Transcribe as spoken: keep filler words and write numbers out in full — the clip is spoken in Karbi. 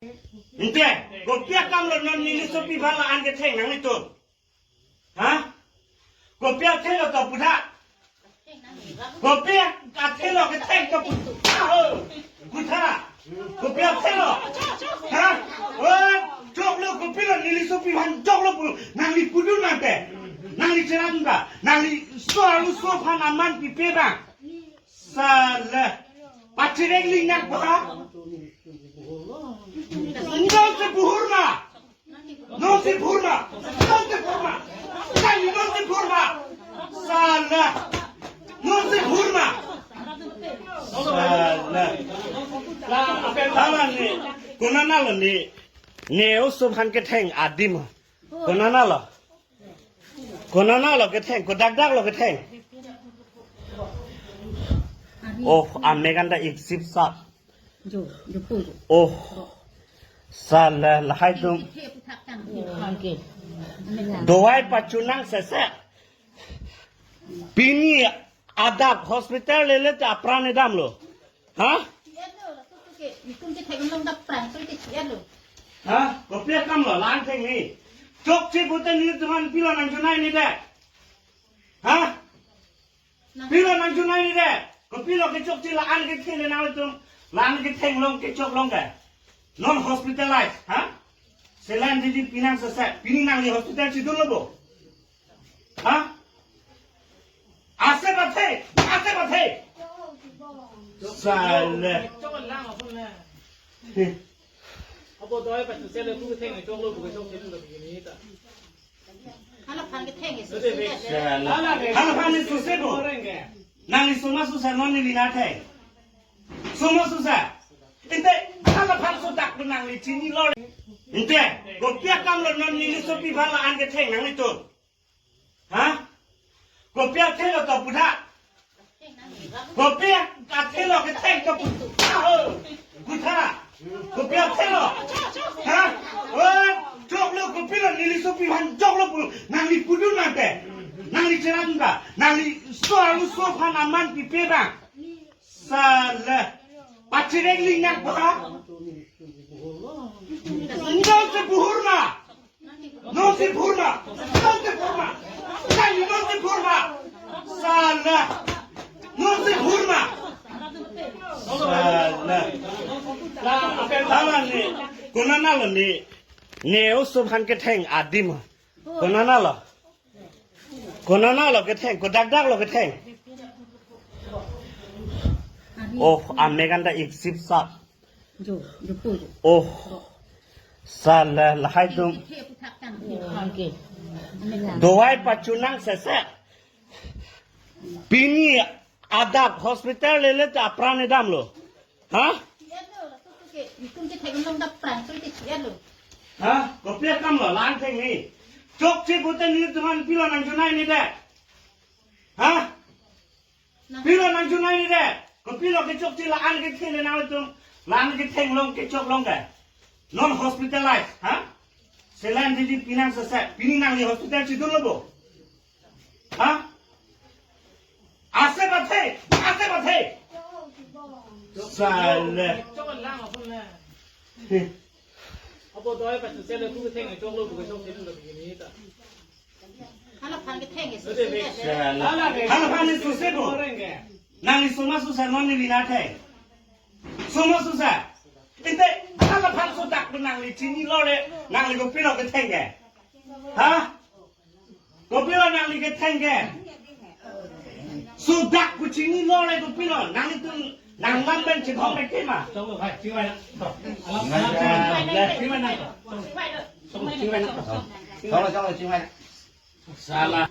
Ante, kopi akam lo non neli sopi aphan la-an ketheng nanglitum? Ha? Kopi athelo to putha? Kopi athelo ketheng to putha? Ho, putha. Kopi athelo? Ha? O, choklo kopilo neli sopi aphan choklo pu nangli pudun nangte. Nangli cheran ba? Nangli so alu so aphan aman pipe ba? Sala. Pachirek ling nang pa? Nonsi buhur ma? Nonsi buhur ma? Nonsi buhur ma? Nangli nonsi buhur ma? Sala. Nonsi buhur ma? Sala. Sala ni. Konatlo ni? Ne oso aphan ketheng adim. Konatlo? Konatlo ketheng, kodak dak lo ketheng. Oh, amek anta iksip sap. Jo, jo pu jo. Oh. Sala, lahai atum. Dawai pachunang sese. Pini adap hospital lele ta apran damlo. Ha? Itum ke thek long da pran tu ke chiat lo. Ha? Kopi akam lo, la-an theng ni. Chokche pute nelitum aphan pilo nangchunai ni de? Ha? Pilo nangchunai ni de? Kopilo kechokche la-an ketheng le nangtum, la-an ketheng long kechok long ke? Non hospitalized, ha? Saline didi pinang sese, pini nangli hospital chidunlo bo? Ha? Ase pathe, ase pathe. Sala. Abo dawai pachusele pu ketheng choklo pu kechok choklo begini ta. Hala aphan ketheng sese. Sala. Hala aphan sese bo. Nangli soma susa non neli na theng. Soma susa. Ante hala aphan sodak nangli chinilo. Ante kopi akam lo non neli sopi aphan la-an ketheng nanglitum? Ha? Kopi athelo to putha? Kopi athelo ketheng to putha? Ho, putha. Kopi athelo? Ha? O, choklo kopilo neli sopi aphan choklo pu nangli pudun nangte. Nangli cheran ba? Nangli so alu so aphan aman pipe ba? Sala. Pachirek ling nang pa? Nonsi buhur ma? Nonsi buhur ma? Nonsi buhur ma? Nangli nonsi buhur ma? Sala. Nonsi buhur ma? Sala. Sala ni. Konatlo ni? Ne oso aphan ketheng adim. Konatlo? Konatlo ketheng, kodak dak lo ketheng. Oh, amek anta iksip sap. Jo, jo pu jo. Oh. Sala, lahai atum. Dawai pachunang sese. Pini adap hospital lele ta apran damlo. Ha? Itum ke thek long da pran tu ke chiat lo. Ha? Kopi akam lo, la-an theng ni. Chokche pute nelitum aphan pilo nangchunai ni de? Ha? Pilo nangchunai ni de? Kopilo kechokche la-an ketheng le nangtum, la-an ketheng long kechok long ke? Non hospitalized, ha? Saline didi pinang sese, pini nangli hospital chidunlo bo? Ha? Ase pathe, ase pathe. Sala. Abo dawai pachusele pu ketheng choklo pu kechok choklo begini ta. Hala aphan ketheng sese. Sala. Hala aphan sese bo. Nangli soma susa non neli na theng. Soma susa. Ante hala aphan sodak nangli chinilo le, nangli kopilo ketheng ke? Ha? Kopilo nangli ketheng ke? Sodak pu chinilo le kopilo? Nanglitum nanglam pen chithom pen tema. Choklo, hai, chingvai na. Chingvai na. Chingvai na. Choklo, choklo, chingvai na. Sala.